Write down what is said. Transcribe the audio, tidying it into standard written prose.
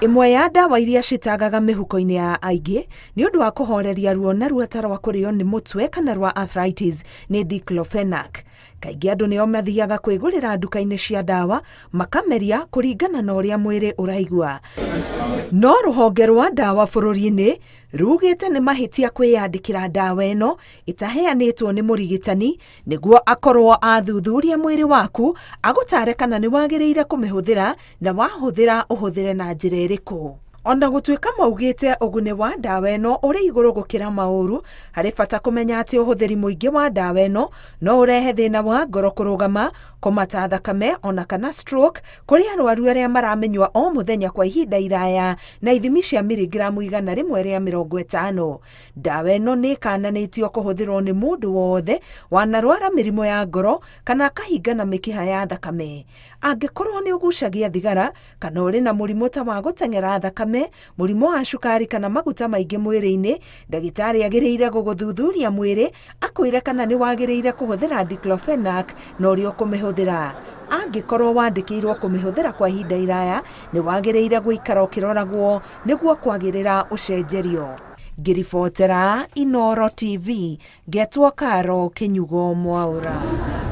Ĩmwe ya ndawa iria citangaga mĩhuko-inĩ ya aingĩ nĩ ũndũ wa kũhoreria ruo na ruo ta rwa kũrĩo nĩ mũtwe kana rwa arthritis nĩ diclofenac. Kaingĩ andũ nĩo mathiaga kwĩgũrĩra nduka-inĩ cia ndawa makameria kũringana na ũrĩa mwĩrĩ ũraigua. No rũhonge rwa ndawa bũrũri-inĩ rugĩte nĩ mahĩtia kwĩyandĩkĩra ndawa ĩno ĩtaheanĩtwo nĩ mũrigitani nĩguo akorwo athuthuria mwĩrĩ waku agũtare kana nĩ wagĩrĩire kũmĩhũthĩra na wahũthĩra ũhũthĩre na njĩra ĩrĩkũ. Ona gũtuĩka maugĩte ũguni wa ndawa ĩno ũrĩ igũrũ gũkĩra maũru, harĩ bata kũmenya atĩ ũhũthĩri mũingĩ wa ndawa ĩno no ũrehe thĩna wa ngoro kũrũgama, kũmata thakame ona kana stroke kũrĩ arwaru arĩa maramĩnyua o mũthenya kwa ihinda iraya na ithimi cia mirigiramu 150. Ndawa ĩno nĩ ĩkananĩtio kũhũthĩrwo nĩ mũndũ wothe wanarwara mĩrimũ ya ngoro kana akahingana mĩkiha ya thakame. Angĩkorwo nĩ ũgucagia thigara kana ũrĩ na mũrimũ ta wa gũteng'era thakame, mũrimũ wa cukari kana maguta maingĩ mwĩrĩ-inĩ, ndagĩtarĩ agĩrĩire gũgũthuthuria mwĩrĩ akwĩre kana nĩ wagĩrĩire kũhũthĩra diclofenac na ũrĩa ũkũmĩhũthĩra. Angĩkorwo wandĩkĩirwo kũmĩhũthĩra kwa ihinda iraya, nĩ wagĩrĩire gũikara ũkĩroragwo nĩguo kwagĩrĩra ũcenjerio. Ngĩribotera Inooro TV, ngetwo Caro Kĩnyugo Mwaũra.